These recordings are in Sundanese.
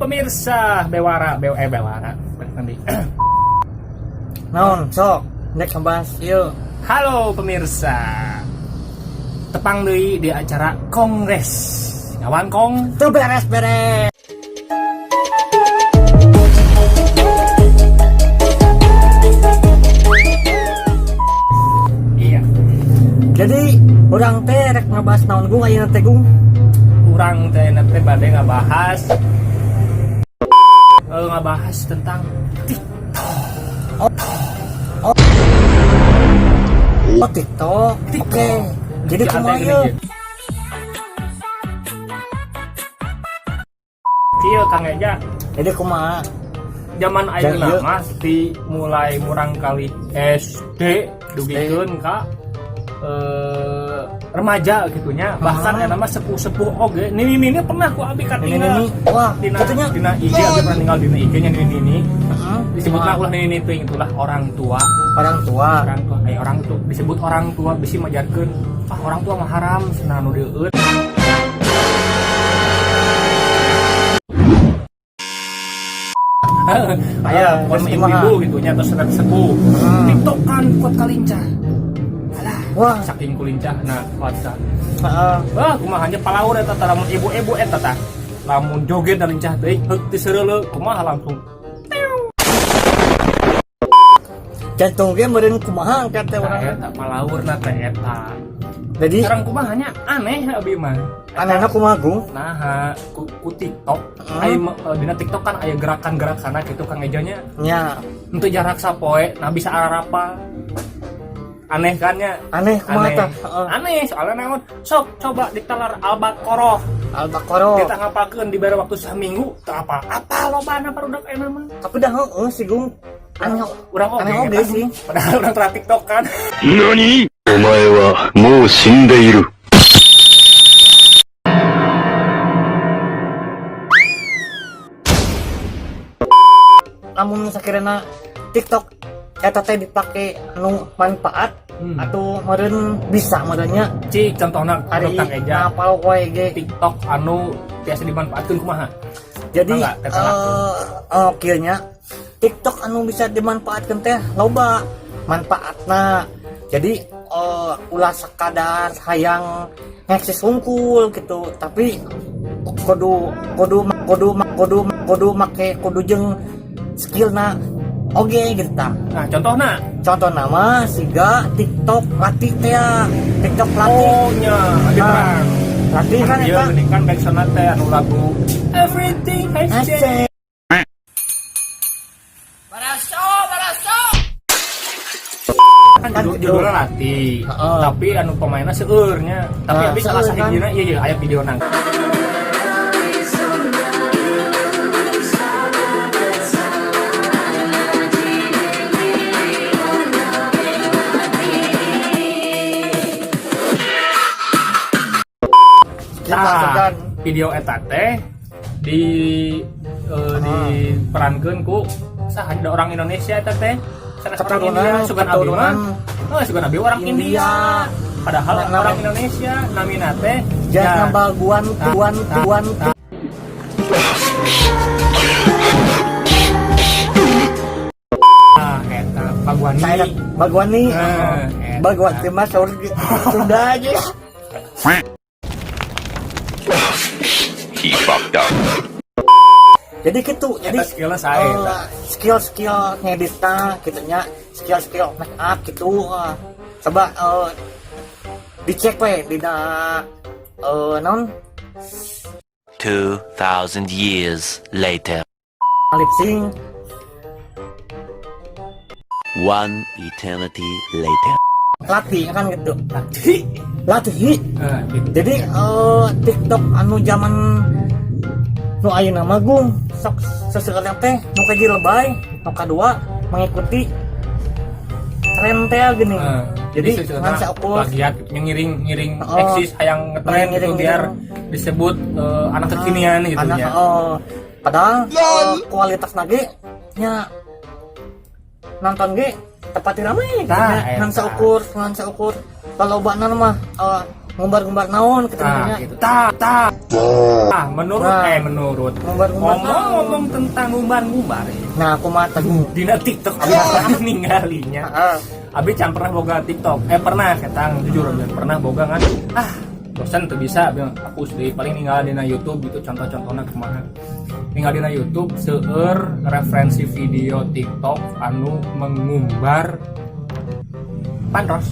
Pemirsa Bewara, Bewara. Nanti. Naon sok nek ngebahas ieu. Halo pemirsa. Tepang deui di acara Kongres. Ngawan Kong. Teu beres-beres. Iya. Jadi urang teh rek ngebahas naon gung ayeuna teh gung? Urang teh nanti bade ngabahas ngabahas tentang Oh, TikTok. Oke. Jadi kumaha ieu? Kieu Kang Eja, Jadi kumaha? Zaman ayeuna ieu. Mah di mulai murang kali SD dugikeun ka remaja gitunya, bahkan eta mah sepuh-sepuh oge, nini-nini pernah ku abi Ini katinggal ini. Wah, dina katunya. Dina IG abi pernah ninggal dina IG nya nini-nini. Heeh. Disebutna ulah nini teuing, itulah orang tua. Orang tua. Orang tua, orang tua disebut orang tua bisi majarkeun, ah, orang tua mah haram cenah nu deueut. Aya, pon terus kumaha? ibu-ibu gitu nya terus sepuh TikTok kan kuat kalincah. Alah, Wah. Saking kulincah nah kuat ka. Heeh. Wah, kumaha nya palaur eta tah, lamun ibu-ibu eta tah lamun joget dan lincah teuing heuk teu seureuleu kumaha langsung. Jantung ge meureun kumaha engke teh Tah urang. Eta palaurna teh eta. Jadi sekarang kumaha nya, aneh abi mah. Anehna kumaha gung? Nah, ku TikTok, aya dina TikTok kan aya gerakan-gerakanna gitu Kang Ejanya. Nya. Untuk jarak sapoe, nah bisa arapa. Aneh kan nya? Aneh kumaha Aneh. Tah? Heeh. Aneh, soalnya naon? Sok coba ditelar Al-Baqarah. Al-Baqarah. Kita ngapalkeun dibere waktu saminggu, teu apa? Apa lobana barudak ayeuna mah? Tapi dah heeh sih gung. Aneh. Urang oge Aneh oge eta. sih. Padahal urang teu TikTok kan. 何お前はもう死んでいる。 Lamun sakirana TikTok eta teh dipake anu manfaat atau meureun bisa meureunnya. Cik contohna hari anu Kang Eja. Ngapal wae ge. TikTok anu biasa dimanfaatkeun kumaha? Jadi Mangga, teh salah. Kieu nya TikTok anu bisa dimanfaatkeun teh loba manfaatna. Jadi ulah sekadar hayang ngeksis hungkul gitu, tapi kudu kudu kudu kudu kudu make kudu jeung skillna oge gitu tah. Nah, contohna. Contoh nama siga TikTok latih teh ya. TikTok latih. Oh nya, abi Nah, terang. Latih kan Iya, eta. Geuning kan backsound teh anu lagu Everything Has Changed. Asik. Kan Kan judulnya latih. Heeh. Tapi anu pemainna seueur nya. Tapi Nah, abi salah seueur kan. sahijina ieu ieu aya video nang. Kita Nah, kan video eta teh di diperankeun ku saha ada orang Indonesia eta teh. Sanes orang Keturunan, India, sugan abi mah. keturunan. Oh, sugan abi orang India. India. Padahal Nah, orang Indonesia namina teh Jangan ya, baguan tuan tuan. Ah, eta Baguani. Saya baguan nih. Nah, eta. Baguan teh mah saur Sunda aja. He fucked up. Jadi gitu, jadi Eta skillnya saya, eta. Skill-skill ngeditna gitu nya, skill-skill make up gitu. Coba dicek we dina naon 2,000 years later. Lip sync. One eternity later. Latih kan gitu. Latih. Latih. Nah, gitu. Jadi TikTok anu zaman nu ayeuna mah gung sok seseueurna teh nu kahiji lebay, nu kadua mengikuti tren teh gini. Nah, Jadi sebenarnya ngan saukur plagiat gitu, ngiring-ngiring Oh. eksis hayang ngetren gitu Ngiring-ngiring. Biar disebut anak kekinian gitu anak ya. Oh, padahal kualitas nage nya nonton ge tepat rame gitu Tah, nya. Ngan eta. saukur, ngan saukur kalobana mah Ngumbar-ngumbar naon gitu Nah, nya. gitu. Ta ta. Ah, menurut Nah. menurut Ngumbar-ngumbar naon. ngomong-ngomong tentang ngumbar-ngumbar ya. Nah, kumaha teh? Dina TikTok abi pernah ninggalinya. Heeh. Abi can pernah boga TikTok. Pernah ketang jujur abi pernah boga kan. Ah, bosan tuh bisa abi hapus deh, paling ninggal dina YouTube gitu, contoh-contohnya kumaha. Ninggal dina YouTube seueur referensi video TikTok anu mengumbar pandros.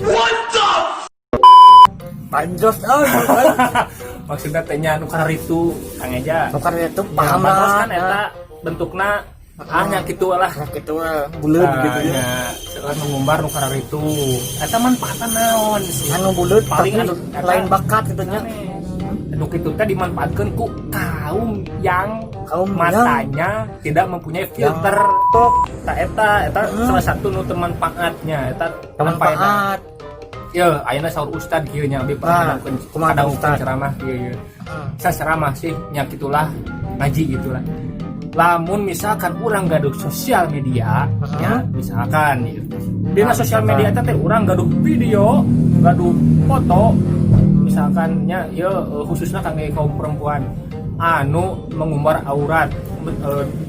Panjos euy. Maksudnya teh nya anu kararitu, Kang Eja. Nu kararitu Ya, paham pandros lah. kan eta bentukna ah nya kitu lah. Nah, gitu buleud gitu ya. Ya, seueur nu ngumbar nu kararitu. Eta manfaatna naon sih? Anu buleud Paling tapi anu eta- lain bakat gitu nya. Anu kitu teh dimanfaatkeun ku kaum yang Kaum matanya tidak mempunyai filter. Top. Ta eta eta salah satu nu teu manfaatnya eta Manfaat. Ya, ayeuna saur ustad kieu nya, abi pernah Nah, ngadangukeun kumaha ngadangukeun ustad? ceramah kieu ye. Hmm. Saya ceramah sih nya gitulah, ngaji gitulah. Lamun misalkan urang gaduh sosial media ya, misalkan gitu. Dina Nah, sosial misalkan. media teh urang gaduh video, gaduh foto misalkan nya ya, khususnya kangge kaum perempuan anu mengumbar aurat,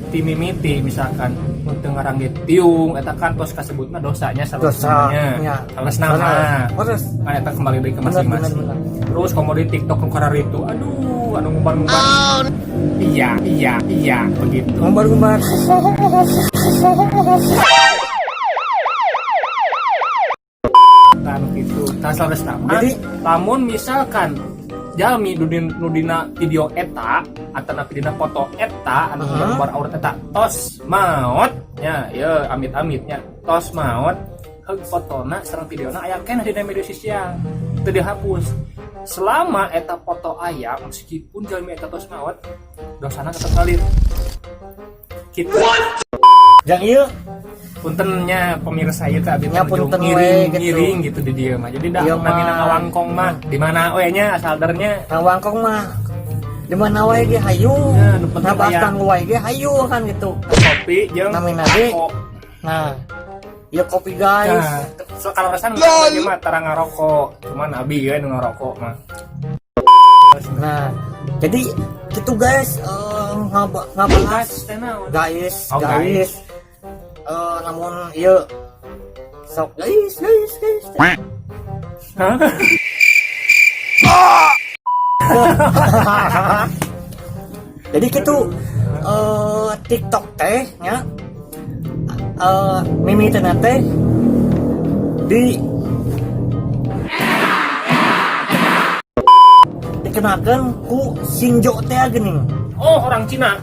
timimiti misalkan nu teu ngarangge tiung, eta kan tos kasebutna dosanya Dosa salah nya. salah nama Terus kan eta kembali deui ke Bener, masing-masing. bener, bener. Terus komo di TikTok nu kararitu, aduh, anu ngumbar-ngumbar, iya iya begitu. Ngumbar-ngumbar. Kan gitu tah salah nama. Jadi- Lamun misalkan jalmi nu dina video eta atau dina foto eta anu ngumbar aurat eta tos maot nya ya, amit-amitnya tos maot, heug fotona sareng videona aya keneh dina media sosial, teu dihapus. Selama eta foto aya, meskipun jalmi eta tos maot, dosana tetep ngalir gitu. Jang ieu. Puntennya pemirsa ieu teh abi Nya, teh nuju punten we, ngiring gitu. Ngiring gitu di dieu mah, jadi dah Ieu namina mah. ngawangkong mah di mana we nya asal dernya. Ngawangkong mah di mana wae ge hayu. Ya, nu penting Ngabahas aya. kanggo wae ge hayu kan gitu. Kopi jeung Namina ge. rokok. Nah, ieu kopi, guys. Nah, so, kalau rasan lagi mah tara ngarokok, cuman abi ya nu ngarokok mah. Nah, jadi gitu guys, ngabahas Teh naon? Guys, Oh, guys. Namun ieu sok guys, guys, guys. Hah? Jadi gitu, TikTok teh nya, mimitina teh dikenalkan ku Sinjo teh geuning. Oh, orang Cina.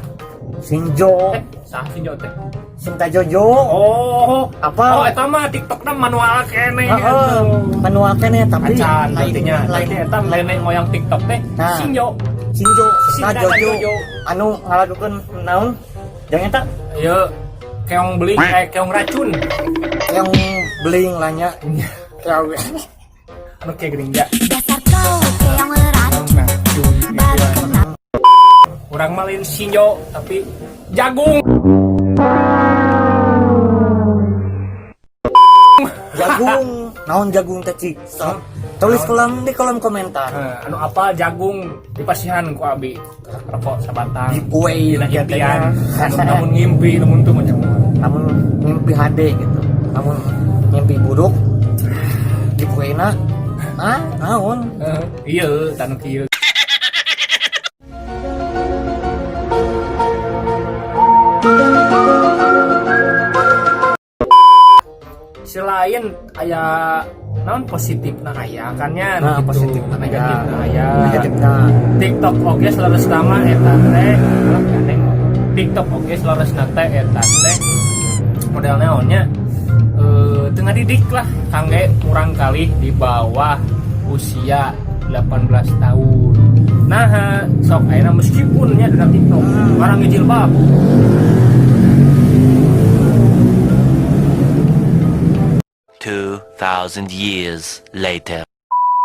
Sinjo. Sah Sinjo teh? Sinta Jojo. Oh. Apa? Oh, eta mah TikTokna manual keneh. Heeh, manual keneh tapi Acan lain berarti nya. lain. Berarti eta nenek moyang TikTok teh Nah. Sinjo. Sinjo Sinta Sinta Jojo. Jojo. Anu ngalakukeun naon jangan eta? Ieu keong beling, keong racun. Yang beling lah nya. Keong. Anu kayak geuning ja. Dasar kau keong racun. Keong racun gitu. Baru kenal. Urang mah lain Sinjo tapi jagung. Jagung naon, jagung teh cik? Sok, tulis kolom di kolom komentar. Anu apa jagung dipasihan ku abi rokok sabatang. Giveaway. Dina impian. Katanya. Anu, namun ngimpi namun tuh macam Namun ngimpi HD gitu, namun ngimpi buruk giveaway na ah naon. Iya tanu kieu. Selain aya naon, positif na aya kan nya? Nah, gitu. positif na aya. Negatif na aya. Negatif na. TikTok oge selalu sama eta teh. Alah, gandeng. TikTok oge selalu teh eta teh model naonnya, tengah didik lah kangge kurang kali di bawah usia 18 tahun. Nah, sok ayeuna meskipun nya dina TikTok orang ngejilbab. 2,000 years later.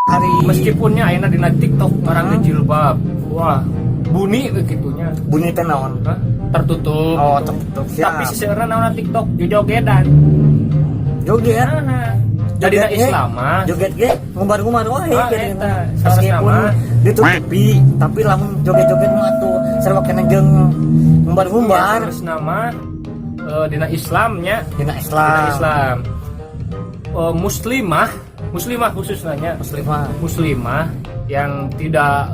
Hari Meskipunnya ayeuna dina TikTok orang ngejilbab, wah buni begitunya. Bunyi teh naon? Hah? Tertutup Oh, gitu. tertutup, siap. Tapi seseorang naon, TikTok jojogedan. Joget. Nah. Jadi joget ge, Islam mah joget ge ngumbar-ngumbar wae Ah, gitu. eta. Meskipun Salah. ditutupi, tapi lamun joget-joget mah atuh sarua keneh jeung ngumbar-ngumbar. Terus nama dina Islamnya, Dina Islam. Dina Islam. Muslimah, muslimah khususnya nya. Muslimah. Muslimah yang tidak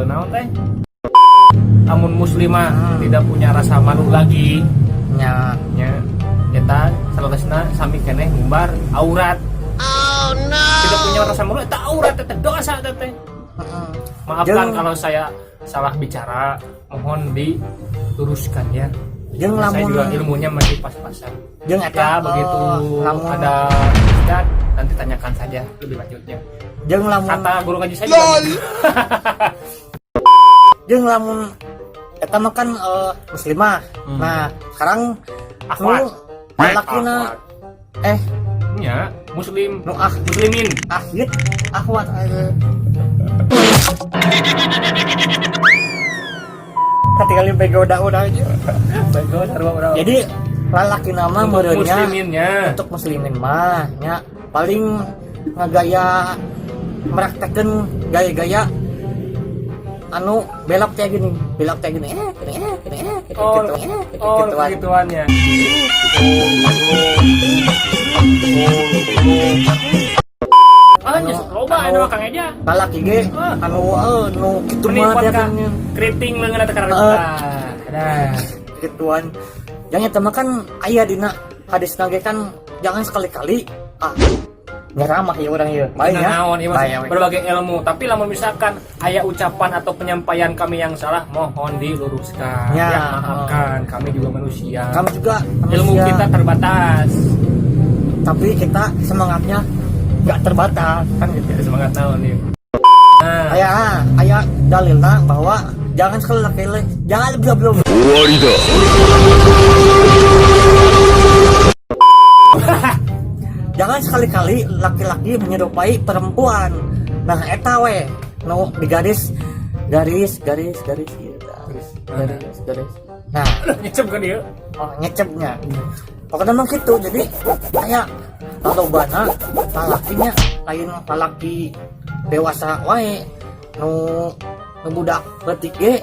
naon teh, amun muslimah tidak punya rasa malu lagi nya, eta saleresna sami keneh ngumbar aurat. Oh no, tidak punya rasa malu eta aurat, eta dosa eta teh. Maafkan kalau saya salah bicara, mohon diluruskan ya. Jeung Saya lamun juga ilmunya masih pas-pasan. Jeung eta ya begitu. Lamun ada Ustad, nanti tanyakan saja lebih lanjutnya. Jeung lamun Kata guru ngaji saya juga gitu. Jeung lamun eta mah kan muslimah. Nah, sekarang Akhwat. Nu lalakina Akhwat. Ya muslim. Nu ah muslimin. Ahid akhwat. Ketinggalan bego udah aja. Bego sarua urang. Jadi lalaki nama Untuk meureunnya musliminnya. Untuk muslimin mah nya paling ngagaya meraktekeun gaya-gaya anu belok kayak gini, belok kayak gini, gini, gini, gitu, Oh, gitu, gitu, oh, gituan. Gituannya. Ah, nyes, loba anu Kang Eja. Lalaki ge Ah. anu nu kitu mah Menipuan dia ka kan keriting leungeun eta karena. Nah, gituan. Yang eta mah kan aya dina hadis ge kan, jangan sekali-kali ah nyeramah ya orang ya. Baik ya. Naon ieu mah Baik, ya. Berbagai ilmu, tapi lamun misalkan aya ucapan atau penyampaian kami yang salah, mohon diluruskan. Ya. Ya, maafkan, kami juga manusia. Kami juga Ilmu manusia. kita terbatas. Tapi kita semangatnya nggak terbatas kan gitu. Ya, semangat naon ieu. Nah, Aya aya dalilna bahwa jangan sekali-kali, jangan belum belum 終わりだ。 Jangan sekali-kali laki-laki menyerupai perempuan. Nah, eta we nu di garis garis garis garis gitu. Garis garis garis. Nah, nyecep kan ieu. Oh, nyecepnya. Pokoknya mah gitu. Jadi kayak lalobana lalakinya lain lalaki dewasa wae, nu nu budak leutik ge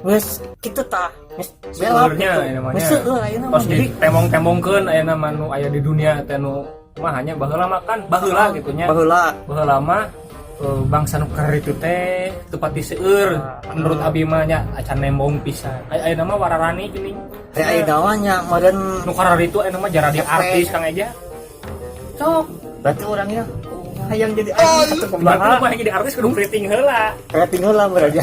geus kitu tah, geus belok Seueurnya gitu. aya namanya. Geus seueur ayeuna mah. Pas Jadi ditembong-tembongkeun aya nama nu aya di dunia teh nu kumaha nya, baheula mah kan baheula gitu nya. Baheula. Baheula mah bangsa nu keur itu teh teu pati seueur. Menurut abi mah nya acan nembong pisan. Aya aya nama wararani geuning. Teh aya mah nya meureun. Nu kararitu aya nama jaradi Efek. Artis Kang Eja. Sok. Berarti orangnya hayang jadi artis atau Berarti kumaha? nu mah jadi artis kudu rating heula. Rating heula berarti.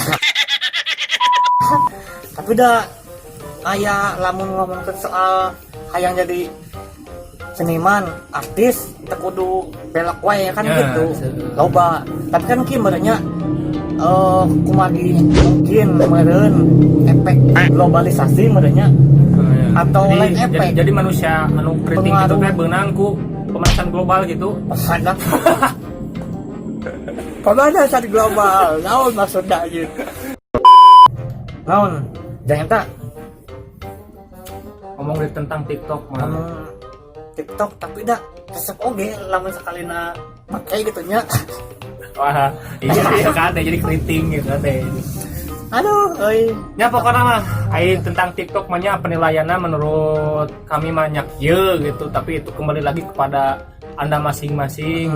Tapi dah aya lamun ngomongkeun soal hayang jadi seniman, artis, teu kudu belok wae kan Ya, gitu. Loba. Tapi kan kieu meureunnya kumargi mungkin meureun efek globalisasi meureunnya atau Jadi, lain efek. jadi manusia anu keriting gitu Pengaruh. teh beunang ku pemanasan global gitu. Pemanasan global, naon maksudnya gitu? Naon? Jangan tak Ngomong di tentang TikTok mah. Ngomong TikTok, tapi dah resep oge lamun sakalina pakai gitu nya. Wah, iya kan jadi keriting gitu teh. Aduh, euy. Ya pokoknya mah ai tentang TikTok mah nya penilaiannya menurut kami mah nya kieu gitu, tapi itu kembali lagi kepada Anda masing-masing.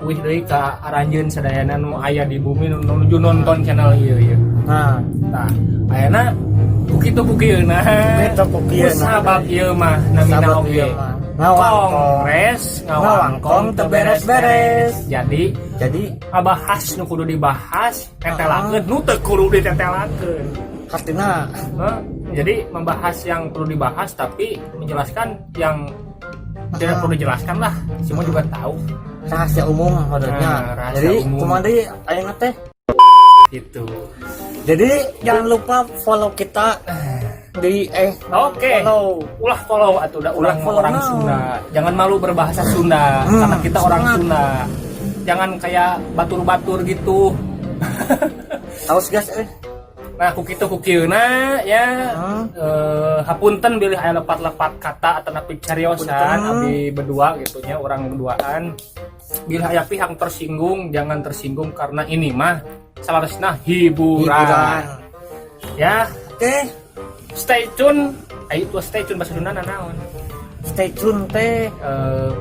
Wih deui ka aranjeun sadayana nu aya di bumi nu nuju nonton channel ieu ieu. Nah, Tah, ayeuna ku kitu ku kieuna. Kitu ku kieuna. Sabab ieu mah namina Sabab oge. ieu mah. Ngawangkong. Kongres Ngawangkong teu beres-beres. Jadi Jadi ngabahas nu kudu dibahas, tetelakeun nu teu kudu ditetelakeun. Artinya Hah? Jadi membahas yang perlu dibahas tapi menjelaskan yang tidak perlu dijelaskan lah. Semua juga tahu. Rahasia umum maksudnya. Nah, rahasia Jadi umum. kumaha deui ayeuna teh? Gitu. Jadi jangan lupa follow kita di Oke. follow. Ulah follow atau udah ulang Ulah follow orang now. Sunda. Jangan malu berbahasa Sunda karena kita orang semangat. Sunda. Jangan kayak batur-batur gitu. Awas gas eh. Nah, ku kitu ku kieuna ya. Hapunten bilih aya lepat-lepat kata atanapi cariosan Punten. Abdi berdua gitu nya, urang berduaan. Bilih aya pihak tersinggung, jangan tersinggung karena ini mah salarasna hiburan. Hiburan. Ya, Oke. Stay tune. Ayo tuh, stay tune bahasa Sunda naon? Stay tune teh.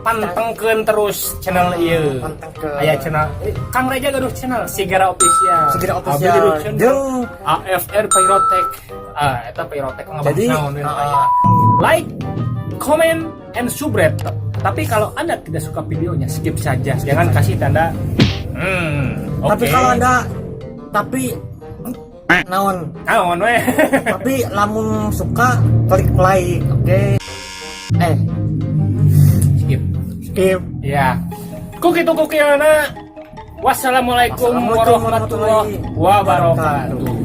Pantengkeun terus channel ieu. Pantengkeun. Aya channel Kang Reja gaduh channel Sigara Official. Sigara Abdi Official. gaduh channel Jeung AFR Pyrotek. Ah, eta Pyrotek ngabahas Jadi, naon we aya. Like, comment, and subscribe. Tapi kalau Anda tidak suka videonya, skip saja. Jangan kasih tanda. Tapi Oke. kalau Anda, tapi naon? Naon we. Tapi lamun suka, klik like, oke? Skip. Skip. Ya. Ku kitu ku kieu. Wassalamualaikum Wassalamualaikum warahmatullahi warahmatullahi wabarakatuh.